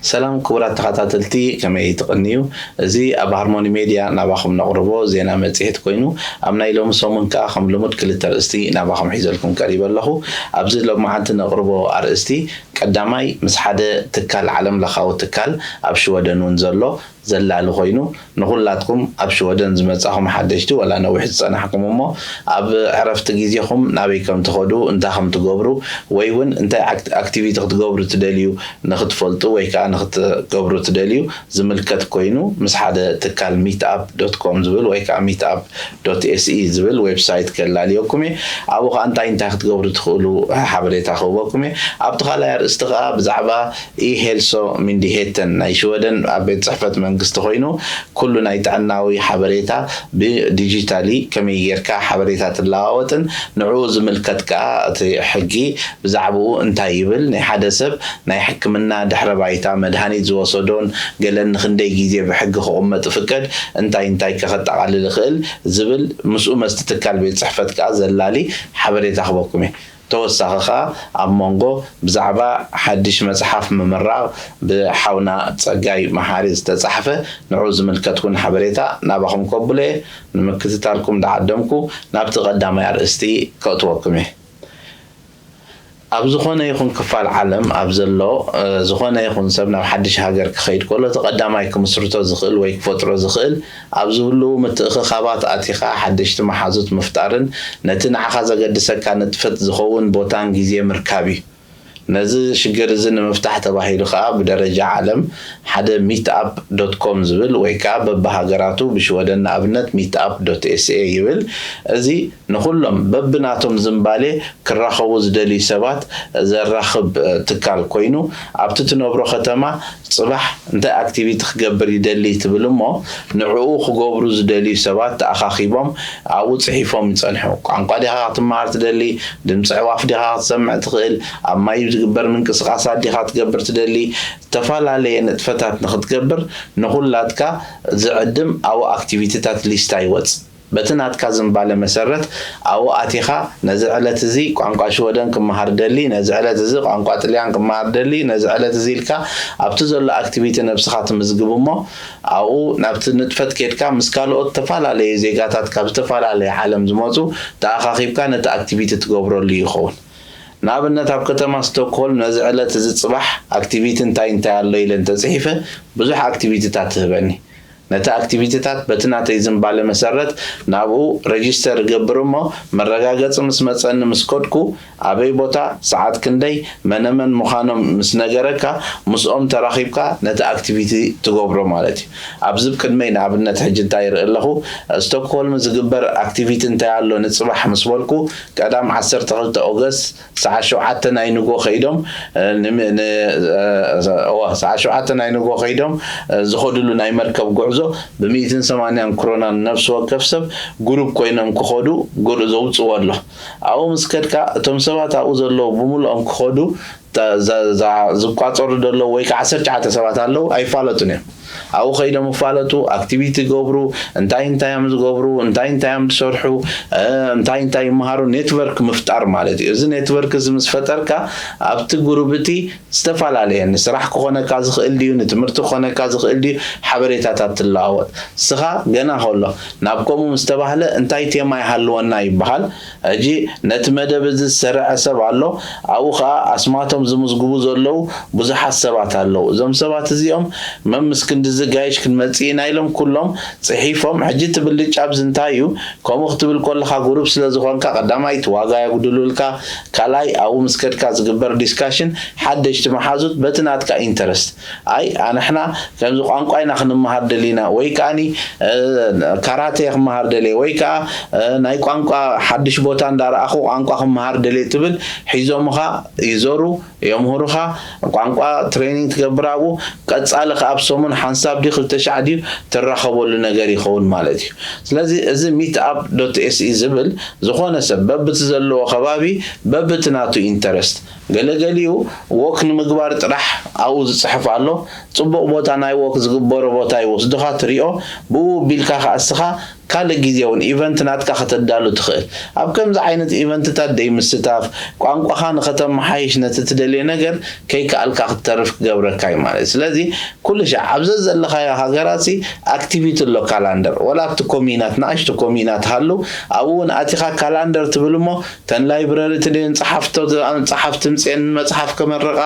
ሰላም ክቡራት ተኸታተልቲ፣ ከመይ ትቕንዩ? እዚ ኣብ ሃርሞኒ ሜድያ ናባኹም ነቕርቦ ዜና መጽሔት ኮይኑ፣ ኣብ ናይ ሎሚ ሰሙን ከኣ ከም ልሙድ ክልተ ኣርእስቲ ናባኹም ሒዘልኩም ቀሪበ ኣለኹ። ኣብዚ ሎማዓንቲ ነቕርቦ ኣርእስቲ ቀዳማይ ምስ ሓደ ትካል፣ ዓለም ለኻዊ ትካል ኣብ ሽወደን እውን ዘሎ ዘላሊ ኮይኑ፣ ንኹላትኩም ኣብ ሽወደን ዝመጻኹም ሓደሽቲ ወላ ነዊሕ ዝጸናሕኩም እሞ፣ ኣብ ዕረፍቲ ግዜኹም ናበይ ከም ትኸዱ፣ እንታይ ከም ትገብሩ፣ ወይ እውን እንታይ ኣክት-፣ ኣክቲቪቲ ክትገብሩ ትደልዩ ንኽትፈልጡ ወይ ከኣ ንኽትገብሩ ትደልዩ ዝምልከት ኮይኑ፣ ምስ ሓደ ትካል ሚትኣፕ ዶት ኮም ዝብል ወይ ከኣ ሚትኣፕ ዶት ኤስኢ ዝብል ዌብሳይት ከላልየኩም እየ። ኣብኡ ከኣ እንታይ እንታይ ክትገብሩ ትኽእሉ ሓበሬታ ክህበኩም እየ። ኣብቲ ካልኣይ ኣርእስቲ ከኣ ብዛዕባ ኢሄልሶ ሚንዲሄተን ናይ ሽወደን ኣብ ቤት ጽሕፈት መንግስቲ ኮይኑ፣ ኩሉ ናይ ጥዕናዊ ሓበሬታ ብዲጂታሊ ከመይ ጌርካ ሓበሬታ ትለዋወጥን ንዕኡ ዝምልከት ከኣ እቲ ሕጊ ብዛዕባኡ እንታይ ይብል፣ ናይ ሓደ ሰብ ናይ ሕክምና ድሕረ ባይታ፣ መድሃኒት ዝወሰዶን ገለን ንክንደይ ግዜ ብሕጊ ክቕመጥ ይፍቀድ፣ እንታይ እንታይ ከ ከጠቓልል ይኽእል ዝብል ምስኡ መስቲ ትካል ቤት ጽሕፈት ከኣ ዘላሊ ሓበሬታ ክበኩም እየ። ተወሳኺ ከኣ ኣብ መንጎ ብዛዕባ ሓድሽ መጽሓፍ ምምራቕ ብሓውና ጸጋይ መሓሪ ዝተጻሕፈ ንዕኡ ዝምልከት እውን ሓበሬታ ናባኹም ከብሎ እየ። ንምክትታልኩም ደዓደምኩ ናብቲ ቀዳማይ ኣርእስቲ ከእትወኩም እየ። ኣብ ዝኾነ ይኹን ክፋል ዓለም ኣብ ዘሎ፣ እ፣ ዝኾነ ይኹን ሰብ ናብ ሓድሽ ሃገር ክኸይድ ከሎ እቲ ቀዳማይ ክምስርቶ ዝኽእል ወይ ክፈጥሮ ዝኽእል ኣብ ዝህልዉ ምትእኽኻባት ኣቲኻ ሓደሽቲ መሓዙት ምፍጣርን ነቲ ንዓኻ ዘገድሰካ ንጥፈት ዝኸውን ቦታን ግዜ ምርካብ እዩ። ነዚ ሽግር እዚ ንምፍታሕ ተባሂሉ ከኣ ብደረጃ ዓለም ሓደ ሚትኣፕ ዶት ኮም ዝብል ወይ ከኣ በብሃገራቱ ብሽወደን ንኣብነት ሚትኣፕ ዶት ኤስኤ ይብል። እዚ ንኹሎም በብናቶም ዝንባሌ ክራኸቡ ዝደልዩ ሰባት ዘራኽብ፣ እ፣ ትካል ኮይኑ ኣብቲ ትነብሮ ከተማ ጽባሕ እንታይ ኣክቲቪቲ ክገብር ይደሊ ትብል እሞ ንዕኡ ክገብሩ ዝደልዩ ሰባት ተኣኻኺቦም ኣብኡ ጽሒፎም ይጸንሑ። ቋንቋ ዲኻ ክትመሃር ትደሊ? ድምፂ ኣዕዋፍ ዲኻ ክትሰምዕ ትኽእል? ኣብ ማይ ዝግበር ምንቅስቓሳት ዲኻ ትገብር ትደሊ? ዝተፈላለየ ንጥፈታት ንኽትገብር ንኹላትካ ዝዕድም ኣብኡ ኣክቲቪቲታት ሊስታ ይወጽእ። በቲ ናትካ ዝንባለ መሰረት ኣብኡ ኣቲኻ ነዚ ዕለት እዚ ቋንቋ ሽወደን ክመሃር ደሊ፣ ነዚ ዕለት እዚ ቋንቋ ጥልያን ክመሃር ደሊ፣ ነዚ ዕለት እዚ ኢልካ ኣብቲ ዘሎ ኣክቲቪቲ ነብስኻ ትምዝግብ እሞ ኣብኡ ናብቲ ንጥፈት ኬድካ ምስ ካልኦት ዝተፈላለዩ ዜጋታት ካብ ዝተፈላለየ ዓለም ዝመጹ ተኣኻኺብካ ነቲ ኣክቲቪቲ ትገብረሉ ይኸውን። ንኣብነት ኣብ ከተማ ስቶክሆልም ነዚ ዕለት እዚ ጽባሕ ኣክቲቪቲ እንታይ እንታይ ኣሎ ኢለ እንተጽሒፈ ብዙሕ ኣክቲቪቲታት ትህበኒ። ነቲ ኣክቲቪቲታት በቲ ናተይ ዝንባለ መሰረት ናብኡ ረጂስተር እገብር እሞ መረጋገጺ ምስ መጸኒ ምስ ከድኩ ኣበይ ቦታ ሰዓት ክንደይ መነመን ምዃኖም ምስ ነገረካ ምስኦም ተራኺብካ ነቲ ኣክቲቪቲ ትገብሮ ማለት እዩ። ኣብዚ ቅድመይ ንኣብነት ሕጂ እንታይ ይርኢ ኣለኹ፣ ስቶክሆልም ዝግበር ኣክቲቪቲ እንታይ ኣሎ ንጽባሕ ምስ በልኩ ቀዳም ዓሰርተ ክልተ ኦገስት ሰዓት ሸውዓተ ናይ ንጎ ከይዶም፣ እ፣ ን-፣ ን-፣ እ፣ እዋ፣ ሰዓት ሸውዓተ ናይ ንጎ ከይዶም፣ እ፣ ዝኸድሉ ናይ መርከብ ጉዕዞ ብሚእትን ሰማንያን ክሮናን ነፍሲ ወከፍ ሰብ ግሩፕ ኮይኖም ክኸዱ ግር-፣ ዘውጽዎ ኣሎ። ኣብኡ ምስ ከድካ እቶም ሰባት ኣብኡ ዘለዉ ብምልኦም ክኸዱ ተ-፣ ዘ-፣ ዛ-፣ ዝቋጸሩ ዘለዉ ወይ ከዓ ዓሰርተ ትሽዓተ ሰባት ኣለዉ ኣይፋለጡን እዮም። ኣብኡ ከይዶም ይፋለጡ፣ ኣክቲቪቲ ይገብሩ፣ እንታይ እንታይ እዮም ዝገብሩ፣ እንታይ እንታይ እዮም ዝሰርሑ፣ እ፣ እንታይ እንታይ ይመሃሩ፣ ኔትወርክ ምፍጣር ማለት እዩ። እዚ ኔትወርክ እዚ ምስ ፈጠርካ ኣብቲ ግሩፕ እቲ ዝተፈላለየ ንስራሕ ክኾነካ ዝኽእል ድዩ፣ ንትምህርቲ ክኾነካ ዝኽእል ድዩ፣ ሓበሬታታት ትለዋወጥ። ንስኻ ገና ከሎ ናብ ከምኡ ምስ ተባህለ እንታይ ቴማ ይሃልወና ይበሃል። ሕጂ ነቲ መደብ እዚ ዝሰርዐ ሰብ ኣሎ፣ ኣብኡ ኸኣ ኣስማቶም ዝምዝግቡ ዘለዉ ብዙሓት ሰባት ኣለዉ። እዞም ሰባት እዚኦም መም ምስ ክንድዚ ጋይሽ ክንመጽእ ኢና ኢሎም ኩሎም ጽሒፎም። ሕጂ እቲ ብልጫ ኣብዚ እንታይ እዩ? ከምኡ ክትብል ከለኻ ግሩፕ ስለ ዝኾንካ ቀዳማይ እቲ ዋጋ የጉድሉልካ፣ ካልኣይ ኣብኡ ምስ ከድካ ዝግበር ዲስካሽን ሓደሽቲ መሓዙት በቲ ናትካ ኢንተረስት። ኣይ ኣንሕና ከምዚ ቋንቋ ኢና ክንመሃር ደሊና ወይ ከኣኒ፣ እ፣ ካራቴ ክመሃር ደልየ ወይ ከኣ፣ እ፣ ናይ ቋንቋ ሓድሽ ቦታ እንዳረኣኹ ቋንቋ ክመሃር ደልየ ትብል ሒዞምኻ ይዞሩ። የምህሩኻ፣ ቋንቋ ትሬኒንግ ትገብር ኣብኡ፣ ቀጻሊ ከኣ ኣብ ሰሙን ሓንሳብ ድዩ ክልተ ሻዕ ድዩ ትራኸበሉ ነገር ይኸውን ማለት እዩ። ስለዚ እዚ ሚት ኣፕ ዶት ኤስኢ ዝብል ዝኾነ ሰብ በብቲ ዘለዎ ከባቢ በብቲ ናቱ ኢንተረስት፣ ገለገሊኡ ወክ ንምግባር ጥራሕ ኣብኡ ዝጽሕፍ ኣሎ። ጽቡቕ ቦታ ናይ ወክ ዝግበሮ ቦታ ይወስድኻ ትሪኦ፣ ብኡ ቢልካ ከኣ እስኻ ካልእ ግዜ እውን ኢቨንት ናትካ ከተዳሉ ትኽእል። ኣብ ከምዚ ዓይነት ኢቨንትታት ደይ ምስታፍ፣ ቋንቋኻ ንኸተመሓይሽ ነቲ ትደልዮ ነገር ከይከኣልካ ክትተርፍ ክገብረካ እዩ ማለት እዩ። ስለዚ ኩሉ ሻዕ ኣብ ዘዘለኻዮ ሃገራሲ ኣክቲቪቲ ኣሎ ካላንደር። ወላ ኣብቲ ኮሚናት፣ ንኣሽቱ ኮሚናት ሃሉ፣ ኣብኡ እውን ኣቲኻ ካላንደር ትብል እሞ፣ ተን ላይብረሪ ትደን ጸሓፍቶ-፣ ጸሓፍቲ ምጽኤን መጽሓፍ ከመርቓ፣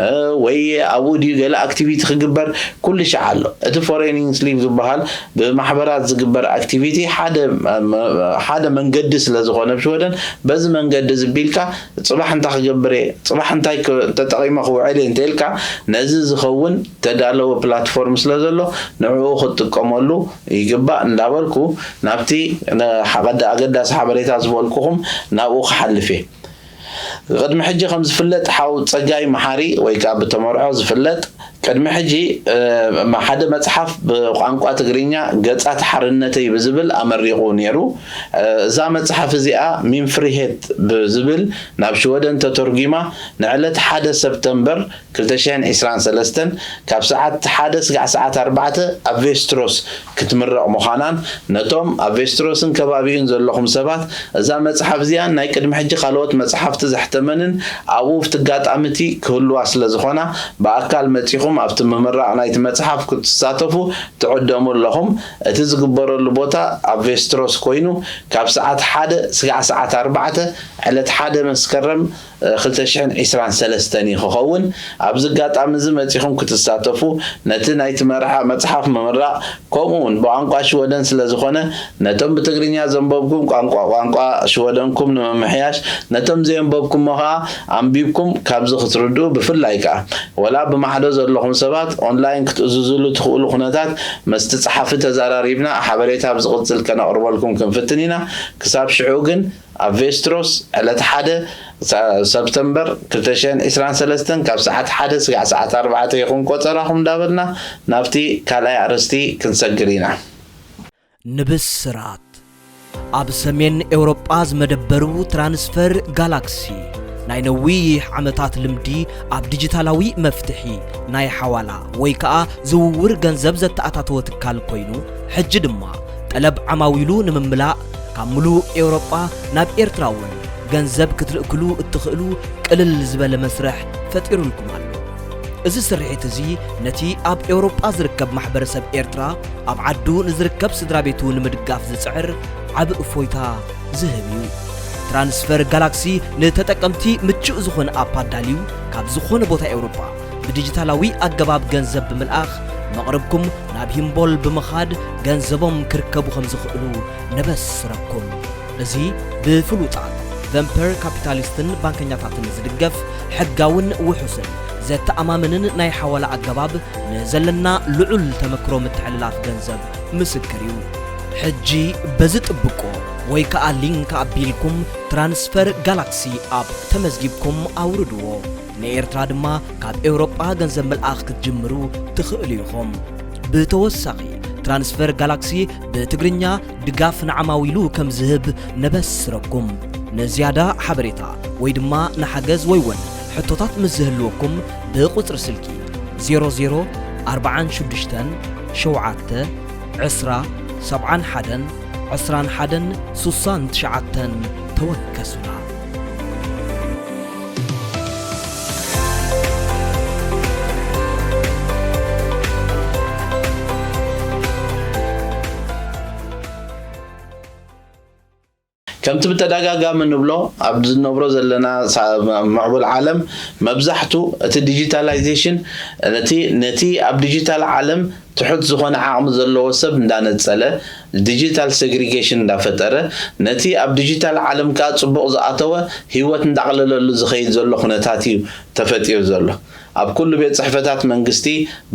እ፣ ወይ ኣብኡ ድዩ ገለ ኣክቲቪቲ ክግበር፣ ኩሉ ሻዕ ኣሎ። እቲ ፎሬን ኢንስሊቭ ዝበሃል ብማሕበራት ዝግበር ኣክቲቪቲ ሓደ፣ ሓደ መንገዲ ስለ ዝኾነ ኣብ ሽወደን፣ በዚ መንገዲ እዚ ቢልካ ጽባሕ እንታይ ክገብር እየ፣ ጽባሕ እንታይ ክ-፣ ተጠቒመ ክውዕል እየ እንተ ኢልካ፣ ነዚ ዝኸውን ተዳለወ ፕላትፎርም ስለ ዘሎ፣ ንዕኡ ክትጥቀመሉ ይግባእ እንዳበልኩ፣ ናብቲ ነ-፣ ሓቐዳ-፣ ኣገዳሲ ሓበሬታ ዝበልኩኹም ናብኡ ክሓልፍ እየ። ቅድሚ ሕጂ ከም ዝፍለጥ፣ ሓው ጸጋይ መሓሪ ወይ ከኣ ብተመርዖ ዝፍለጥ፣ ቅድሚ ሕጂ፣ እ፣ መ-፣ ሓደ መጽሓፍ ብቋንቋ ትግርኛ፣ ገጻት ሓርነተይ ብዝብል ኣመሪቑ ነይሩ። እ፣ እዛ መጽሓፍ እዚኣ ሚን ፍሪሄት ብዝብል ናብ ሽወደን ተተርጒማ፣ ንዕለት ሓደ ሰፕተምበር ክልተ ሽሕን ዕስራን ሰለስተን ካብ ሰዓት ሓደ ስጋዕ ሰዓት ኣርባዕተ ኣብ ቬስትሮስ ክትምረቕ ምዃናን፣ ነቶም ኣብ ቬስትሮስን ከባቢኡን ዘለኹም ሰባት፣ እዛ መጽሓፍ እዚኣን ናይ ቅድሚ ሕጂ ካልኦት መጽሓፍቲ ዘሕተመንን ኣብኡ ኣብቲ ኣጋጣሚ እቲ ክህልዋ ስለ ዝኾና፣ ብኣካል መጺኹም ኣብቲ ምምራቕ ናይቲ መጽሓፍ ክትሳተፉ ትዕደሙ ኣለኹም። እቲ ዝግበረሉ ቦታ ኣብ ቬስትሮስ ኮይኑ፣ ካብ ሰዓት ሓደ ስጋዕ ሰዓት ኣርባዕተ ዕለት ሓደ መስከረም ክልተ ሽሕን ዕስራን ሰለስተን እዩ ክኸውን። ኣብዚ ኣጋጣሚ እዚ መጺኹም ክትሳተፉ፣ ነቲ ናይቲ መርሓ መጽሓፍ ምምራቕ፣ ከምኡ እውን ብቋንቋ ሽወደን ስለ ዝኾነ፣ ነቶም ብትግርኛ ዘንበብኩም ቋንቋ፣ ቋንቋ ሽወደንኩም ንምምሕያሽ፣ ነቶም ዘየንበብኩሞ ኸኣ ኣንቢብኩም ካብዚ ክትርድኡ፣ ብፍላይ ከኣ ወላ ብማዕዶ ዘለኹም ሰባት ኦንላይን ክትእዝዙሉ ትኽእሉ ኩነታት ምስቲ ጸሓፊ ተዘራሪብና ሓበሬታ ኣብ ዝቕጽል ከነቕርበልኩም ክንፍትን ኢና። ክሳብ ሽዑ ግን ኣብ ቬስትሮስ ዕለት ሓደ ሰ-፣ ሰፕተምበር ክልተ ሽሕን ዕስራን ሰለስተን ካብ ሰዓት ሓደ ስጋዕ ሰዓት ኣርባዕተ ይኹን ቆጸራኹም እንዳበልና ናብቲ ካልኣይ ኣርእስቲ ክንሰግር ኢና። ንብስራት። ኣብ ሰሜን ኤውሮጳ ዝመደበሩ ትራንስፈር ጋላክሲ ናይ ነዊሕ ዓመታት ልምዲ ኣብ ዲጂታላዊ መፍትሒ ናይ ሓዋላ ወይ ከኣ ዝውውር ገንዘብ ዘተኣታተወ ትካል ኮይኑ፣ ሕጂ ድማ ጠለብ ዓማዊሉ ንምምላእ ካብ ምሉእ ኤውሮጳ ናብ ኤርትራ እውን ገንዘብ ክትልእክሉ እትኽእሉ ቅልል ዝበለ መስርሕ ፈጢሩልኩም ኣሎ። እዚ ስርሒት እዚ ነቲ ኣብ ኤውሮጳ ዝርከብ ማሕበረሰብ ኤርትራ ኣብ ዓዱ ንዝርከብ ስድራ ቤቱ ንምድጋፍ ዝጽዕር ዓቢ እፎይታ ዝህብ እዩ። ትራንስፈር ጋላክሲ ንተጠቀምቲ ምቹእ ዝኾነ ኣፕ ኣዳልዩ ካብ ዝኾነ ቦታ ኤውሮጳ ብዲጂታላዊ ኣገባብ ገንዘብ ብምልኣኽ መቕርብኩም ናብ ሂምቦል ብምኻድ ገንዘቦም ክርከቡ ከም ዝኽእሉ ነበስረኩም። እዚ ብፍሉጣት ቨምፐር ካፒታሊስትን ባንከኛታትን ዝድገፍ ሕጋውን ውሑስን ዘተኣማምንን ናይ ሓዋላ ኣገባብ ንዘለና ልዑል ተመክሮ ምትሕልላፍ ገንዘብ ምስክር እዩ። ሕጂ በዚ ጥብቆ ወይ ከኣ ሊንክ ኣቢልኩም ትራንስፈር ጋላክሲ ኣፕ ተመዝጊብኩም ኣውርድዎ። ንኤርትራ ድማ ካብ ኤውሮጳ ገንዘብ ምልኣኽ ክትጅምሩ ትኽእሉ ኢኹም። ብተወሳኺ ትራንስፈር ጋላክሲ ብትግርኛ ድጋፍ ንዓማዊሉ ከም ዝህብ ነበስረኩም። ንዝያዳ ሓበሬታ ወይ ድማ ንሓገዝ ወይ እውን ሕቶታት ምስ ዝህልወኩም ብቁጽሪ ስልኪ ዜሮ ዜሮ ኣርባዓን ሽዱሽተን ሸውዓተ ዕስራ ሰብዓን ሓደን ዕስራን ሓደን ስሳን ትሽዓተን ተወከሱና። ከምቲ ብተደጋጋሚ ንብሎ፣ ኣብ ዝነብሮ ዘለና ሳ-፣ ምዕቡል ዓለም፣ መብዛሕቱ እቲ ዲጂታላይዜሽን ነቲ፣ ነቲ ኣብ ዲጂታል ዓለም ትሑት ዝኾነ ዓቕሚ ዘለዎ ሰብ እንዳነጸለ፣ ዲጂታል ሴግሪጌሽን እንዳፈጠረ፣ ነቲ ኣብ ዲጂታል ዓለም ከኣ ጽቡቕ ዝኣተወ ህይወት እንዳቕለለሉ ዝኸይድ ዘሎ ኩነታት እዩ ተፈጢሩ ዘሎ። ኣብ ኩሉ ቤት ጽሕፈታት መንግስቲ፣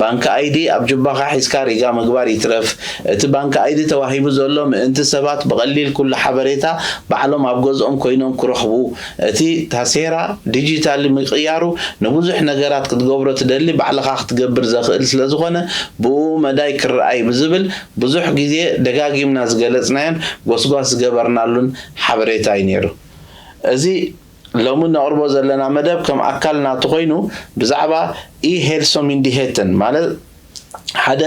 ባንክ ኣይዲ ኣብ ጁባኻ ሒዝካ ሪጋ ምግባር ይትረፍ፣ እቲ ባንክ ኣይዲ ተዋሂቡ ዘሎ ምእንቲ ሰባት ብቐሊል ኩሉ ሓበሬታ ባዕሎም ኣብ ገዝኦም ኮይኖም ክረኽቡ፣ እቲ ታሴራ ዲጂታሊ ምቕያሩ ንብዙሕ ነገራት ክትገብሮ ትደሊ ባዕልኻ ክትገብር ዘኽእል ስለ ዝኾነ፣ ብኡ መዳይ ክረኣይ ብዝብል ብዙሕ ግዜ ደጋጊምና ዝገለጽናዮን ጎስጓስ ዝገበርናሉን ሓበሬታ እዩ ነይሩ። እዚ ሎሚ ነቕርቦ ዘለና መደብ ከም ኣካል ናቱ ኮይኑ ብዛዕባ ኢ-ሄልሶሚንዲሄተን ማለት ሓደ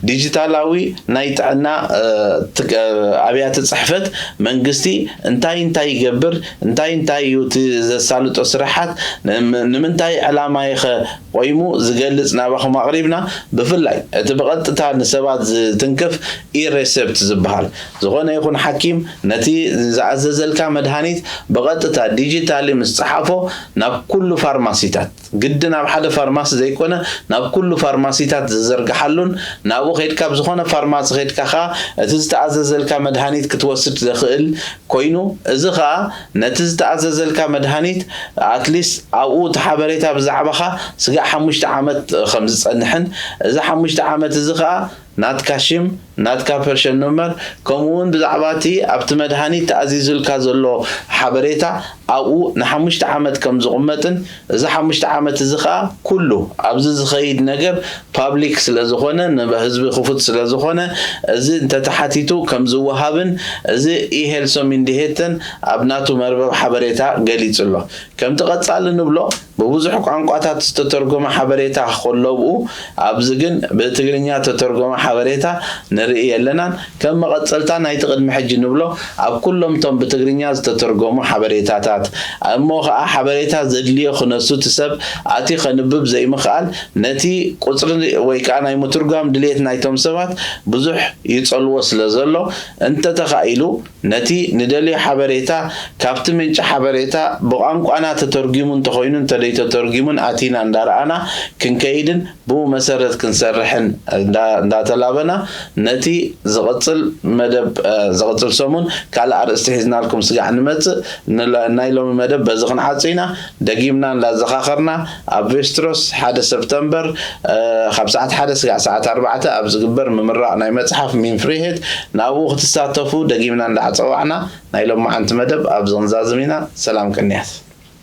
ዲጂታላዊ ናይ ጥዕና ኣብያተ ፅሕፈት መንግስቲ እንታይ እንታይ ይገብር፣ እንታይ እንታይ እዩ እቲ ዘሳልጦ ስራሓት፣ ንምንታይ ዕላማ ይኸ ቆይሙ ዝገልፅ ናባኹም ኣቕሪብና። ብፍላይ እቲ ብቐጥታ ንሰባት ዝትንክፍ ኢሬሴፕት ዝበሃል ዝኾነ ይኹን ሓኪም ነቲ ዝኣዘዘልካ መድሃኒት ብቐጥታ ዲጂታሊ ምስ ፀሓፎ ናብ ኩሉ ፋርማሲታት ግድን ኣብ ሓደ ፋርማሲ ዘይኮነ ናብ ኩሉ ፋርማሲታት ዝዘርግሓሉን ናብኡ ከድካ ብዝኾነ ፋርማሲ ከድካ ከዓ እቲ ዝተኣዘዘልካ መድሃኒት ክትወስድ ዘኽእል ኮይኑ እዚ ከዓ ነቲ ዝተኣዘዘልካ መድሃኒት ኣትሊስት ኣብኡ እቲ ሓበሬታ ብዛዕባኻ ስጋዕ ሓሙሽተ ዓመት ከም ዝፀንሕን እዚ ሓሙሽተ ዓመት እዚ ከዓ ናትካ ሽም ናትካ ፐርሸን ኑመር ከምኡ እውን ብዛዕባ እቲ ኣብቲ መድሃኒት ተኣዚዙልካ ዘሎ ሓበሬታ ኣብኡ ንሓሙሽተ ዓመት ከም ዝቕመጥን እዚ ሓሙሽተ ዓመት እዚ ከዓ ኩሉ ኣብዚ ዝኸይድ ነገር ፓብሊክ ስለ ዝኾነ ንህዝቢ ክፉት ስለ ዝኾነ እዚ እንተተሓቲቱ ከም ዝወሃብን እዚ ኢሄልሶም ኢንዲሄተን ኣብ ናቱ መርበብ ሓበሬታ ገሊጹ ኣሎ። ከምቲ ቀጻሊ ንብሎ ብብዙሕ ቋንቋታት ዝተተርጎመ ሓበሬታ ከሎ ብኡ ኣብዚ ግን ብትግርኛ ተተርጎመ ሓበሬታ ንርኢ የለናን። ከም መቐጸልታ ናይቲ ቅድሚ ሕጂ ንብሎ ኣብ ኩሎም እቶም ብትግርኛ ዝተተርጎሙ ሓበሬታታት እሞ ኸኣ ሓበሬታ ዘድልዮ ክነሱ እቲ ሰብ ኣትዩ ከንብብ ዘይምኽኣል ነቲ ቁጽሪ ወይ ከኣ ናይ ምትርጓም ድልየት ናይቶም ሰባት ብዙሕ ይጸልዎ ስለ ዘሎ እንተተኻኢሉ ነቲ ንደልዮ ሓበሬታ ካብቲ ምንጪ ሓበሬታ ብቋንቋና ተተርጒሙ እንተኾይኑ እንተደይተተርጒሙን ኣቲና እንዳረኣና ክንከይድን ብኡ መሰረት ክንሰርሕን እንዳተላበና ነቲ ዝቕፅል መደብ ዝቕፅል ሰሙን ካልእ ኣርእስቲ ሒዝናልኩም ስጋዕ ንመፅእ። ናይ ሎሚ መደብ በዚ ክንዓፁ ኢና። ደጊምና እንዳዘኻኸርና ኣብ ቬስትሮስ ሓደ ሰፕተምበር ካብ ሰዓት ሓደ ስጋዕ ሰዓት ኣርባዕተ ኣብ ዝግበር ምምራቕ ናይ መፅሓፍ ሚንፍሪሄት ናብኡ ክትሳተፉ ደጊምና እንዳዓፀዋዕና ናይ ሎማዓንቲ መደብ ኣብዚ ክንዛዝም ኢና። ሰላም ቅንያት።